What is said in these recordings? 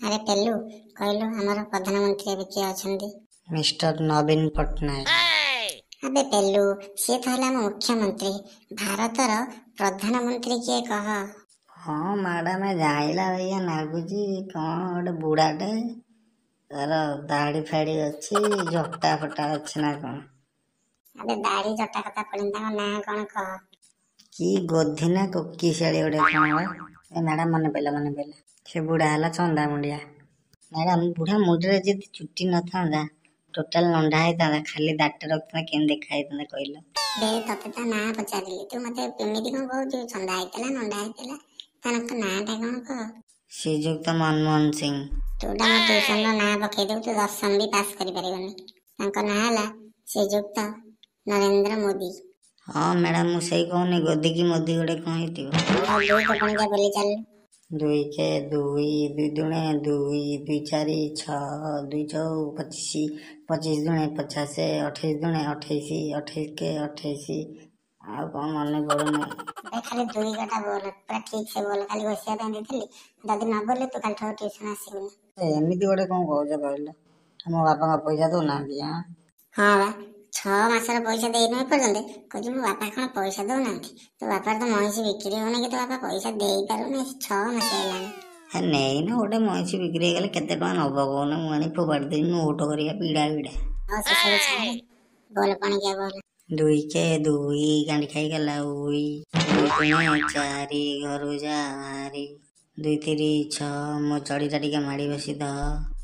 ଆରେ ପେଲୁ, କହିଲୁ ଆମର ପ୍ରଧାନମନ୍ତ୍ରୀ ଏବେ କିଏ ଅଛନ୍ତି? ମିଷ୍ଟର ନବୀନ ପଟ୍ଟନାୟକ। ଆବେ ପେଲୁ, ସିଏ ତ ହେଲା ଆମ ମୁଖ୍ୟମନ୍ତ୍ରୀ। ଭାରତର ପ୍ରଧାନମନ୍ତ୍ରୀ କିଏ କହ? ହଁ ମ୍ୟାଡ଼ାମ, ଜାଣିଲା ଭଳିଆ ଲାଗୁଛି। କ'ଣ ଗୋଟେ ବୁଢ଼ାଟେ, ତାର ଦାଢ଼ି ଫାଡ଼ି ଅଛି, ଜଟା ଫଟା ଅଛି ନା କ'ଣ? ଆବେ ଦାଢ଼ି ଜଟା କଥା ପଡ଼ିନି, ତାଙ୍କ ନାଁ କ'ଣ କହ? କି ଗୋଧି ନା କୋକିଶାଳି ଗୋଟେ କ'ଣ ବା। ଏ ମ୍ୟାଡ଼ାମ, ମନେ ପଇଲା ମନେ ପଇଲା, ସେ ବୁଢ଼ା ହେଲା ଚନ୍ଦା ମୁଣ୍ଡିଆ। ମ୍ୟାଡ଼ାମ, ବୁଢ଼ା ମୁଣ୍ଡରେ ଯଦି ଚୁଟି ନଥାନ୍ତା, ଟୋଟାଲ ନଣ୍ଡା ହେଇଥାନ୍ତା, ଖାଲି ଦାଢ଼ିଟା ରଖିଥାନ୍ତା, କେମିତି ଦେଖା ହେଇଥାନ୍ତା କହିଲ? ବେ, ତତେ ତା ନାଁ ପଚାରିଲି, ତୁ ମତେ ଏମିତି କ'ଣ କହୁଛୁ? ଚନ୍ଦା ହେଇଥିଲା, ନଣ୍ଡା ହେଇଥିଲା, ତାଙ୍କ ନାଁଟା କ'ଣ କହ? ଶ୍ରୀଯୁକ୍ତ ମନମୋହନ ସିଂ। ତୁ ଟା ମୋ ଟ୍ୟୁସନର ନାଁ ପକେଇଦେବୁ, ତୁ ଦଶମ ବି ପାସ୍ କରିପାରିବୁନି। ତାଙ୍କ ନାଁ ହେଲା ଶ୍ରୀଯୁକ୍ତ ନରେନ୍ଦ୍ର ମୋଦି। ହଁ ମ୍ୟାଡ଼ାମ, ମୁଁ ସେଇ କହୁନି ଗୋଦି କି ମୋଦି ଗୋଟେ କ'ଣ ହେଇଥିବ। ଆଉ ଦୁଇ ପଣିକିଆ ବୋଲି ଚାଲିଲୁ। 2 କେ 2, 2 ଦୁଣେ 2, 2 4 6, 2 ଚଉ 25, 25 ଦୁଣେ 50, 28 ଦୁଣେ 28, 28 କେ 28। ଆଉ କ'ଣ ମନେ ପଡ଼ୁନି। ବେ, ଖାଲି ଦୁଇ କଟା ବୋଲ, ପୁରା ଠିକ ସେ ବୋଲ। କାଲି ଘୋଷିବା ପାଇଁ ଦେଇଥିଲି, ଯଦି ନ ବୋଲେ ତୁ କାଲିଠୁ ଟ୍ୟୁସନ ଆସିବୁନି। ଏମିତି ଗୋଟେ କ'ଣ କହୁଛ କହିଲ? ମୋ ବାପାଙ୍କ ପଇସା ଦଉନାହାନ୍ତି? ଆଁ ହଁ ବା, 6 ମାସର ପଇସା ଦେଇନୁ ଏପର୍ଯ୍ୟନ୍ତ, କହୁଛୁ ମୋ ବାପା କ'ଣ ପଇସା ଦଉନାହାନ୍ତି। ତୋ ବାପାର ତ ମଇଁଷି ବିକ୍ରି ହଉନି କି ତୋ ବାପା ପଇସା ଦେଇପାରୁନି। 6 ମାସ ହେଲାଣି। ହେ, ନେଇନ ଗୋଟେ ମଇଁଷି ବିକ୍ରି ହେଇଗଲେ କେତେ ଟଙ୍କା ନବ କହୁନ? ମୁଁ ଆଣି ଫୋପାଡ଼ି ଦେବି ନୋଟ କରିକା ବିଡ଼ା ବିଡ଼ା। ହଉ, ସେସବୁ ଛାଡ଼େ, ବୋଲ ପଣିକିଆ ବୋଲ। 2 କେ 2, ଗାଣ୍ଡି ଖାଇଗଲା ଉଇ। 2 ଦୁଣେ 4, ଘରୁ ଯା ଭାରି। 2 ତିରି 6, ମୋ ଚଡ଼ିଟା ଟିକେ ମାଡ଼ି ବସି ଧ।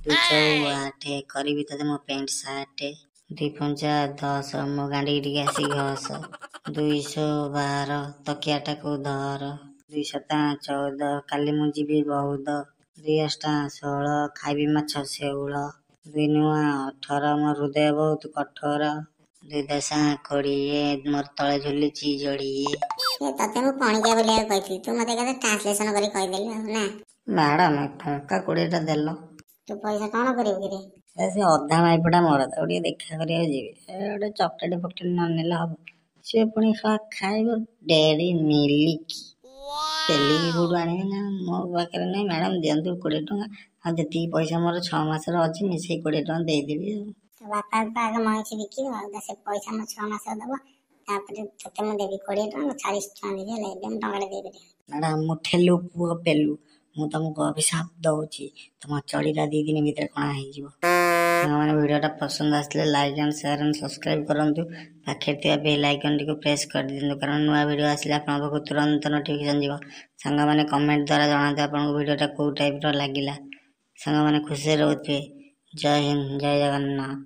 2 ଚଉ 8, କରିବି ତତେ ମୋ ପ୍ୟାଣ୍ଟ ସାର୍ଟ। 2 ପଞ୍ଚା 10, ମୋ ଗାଣ୍ଡିକି ଟିକେ ଆସି ଘସ। 212, ତକିଆଟାକୁ ଧର। 2 ସାତା 14, କାଲି ମୁଁ ଯିବି ବୌଦ୍ଧ। 2 ଅଷ୍ଟା 16, ଖାଇବି ମାଛ ଶେଉଳ। 2 ନୂଆ 18, ମୋ ହୃଦୟ ବହୁତ କଠୋର। 2 ଦଶା 20, ମୋର ତଳେ ଝୁଲିଛି ଯୋଡ଼ିଏ। ଏ, ତତେ ମୁଁ ପଣିକିଆ ବୋଲିବାକୁ କହିଥିଲି, ତୁ ମତେ ଏକାଥରେ ଟ୍ରାନ୍ସଲେସନ କରି କହିଦେଲୁ ଆଉ ନା? ମ୍ୟାଡ଼ାମ, ଟଙ୍କା 20ଟା ଦେଲ। ତୁ ପଇସା କ'ଣ କରିବୁ କିରେ? ଏ ସେ ଅଧା ମାଇପଟା ମୋର, ତାକୁ ଟିକେ ଦେଖା କରିବାକୁ ଯିବି। ଏ ଗୋଟେ ଚକୋଲେଟ୍ ଫକଲେଟ୍ ନ ନେଲେ ହବ? ସିଏ ପୁଣି ଶଳା ଖାଇବ ଡେରି ମିଲ୍କ। ପେଲିକି କୋଉଠୁ ଆଣିବି ନା, ମୋ ପାଖରେ ନାହିଁ। ମ୍ୟାଡ଼ାମ, ଦିଅନ୍ତୁ 20 ଟଙ୍କା, ଆଉ ଯେତିକି ପଇସା ମୋର 6 ମାସର ଅଛି ମିଶେଇ 20 ଟଙ୍କା ଦେଇଦେବି। ଆଉ ତୋ ବାପା ଆଗ ମଇଁଷି ବିକିବ, ଆଉ ସେ ପଇସା ମୋ 6 ମାସ ଦବ, ତାପରେ ତତେ ମୁଁ ଦେବି 20 ଟଙ୍କା, 40 ଟଙ୍କା ଦେବି। ହେଲା, ଏବେ ମୁଁ ଟଙ୍କାଟେ ଦେଇପାରିବିନି। ମ୍ୟାଡ଼ାମ, ମୁଁ ଠେଲୁ ପୁଅ ପେଲୁ, ମୁଁ ତମକୁ ଅଭିଶାପ ଦଉଛି, ତମ ଚଡ଼ିଟା 2 ଦିନ ଭିତରେ କଣା ହେଇଯିବ। ସାଙ୍ଗମାନେ, ଭିଡ଼ିଓଟା ପସନ୍ଦ ଆସିଲେ like and share and subscribe କରନ୍ତୁ। ପାଖରେ ଥିବା ବେଲ୍ ଆଇକନ୍ଟିକୁ ପ୍ରେସ୍ କରିଦିଅନ୍ତୁ, କାରଣ ନୂଆ ଭିଡ଼ିଓ ଆସିଲେ ଆପଣଙ୍କ ପାଖକୁ ତୁରନ୍ତ ନୋଟିଫିକେସନ୍ ଯିବ। ସାଙ୍ଗମାନେ, କମେଣ୍ଟ ଦ୍ୱାରା ଜଣାନ୍ତୁ ଆପଣଙ୍କୁ ଭିଡ଼ିଓଟା କେଉଁ ଟାଇପ୍ର ଲାଗିଲା। ସାଙ୍ଗମାନେ ଖୁସିରେ ରହୁଥିବେ। ଜୟ ହିନ୍ଦ, ଜୟ ଜଗନ୍ନାଥ।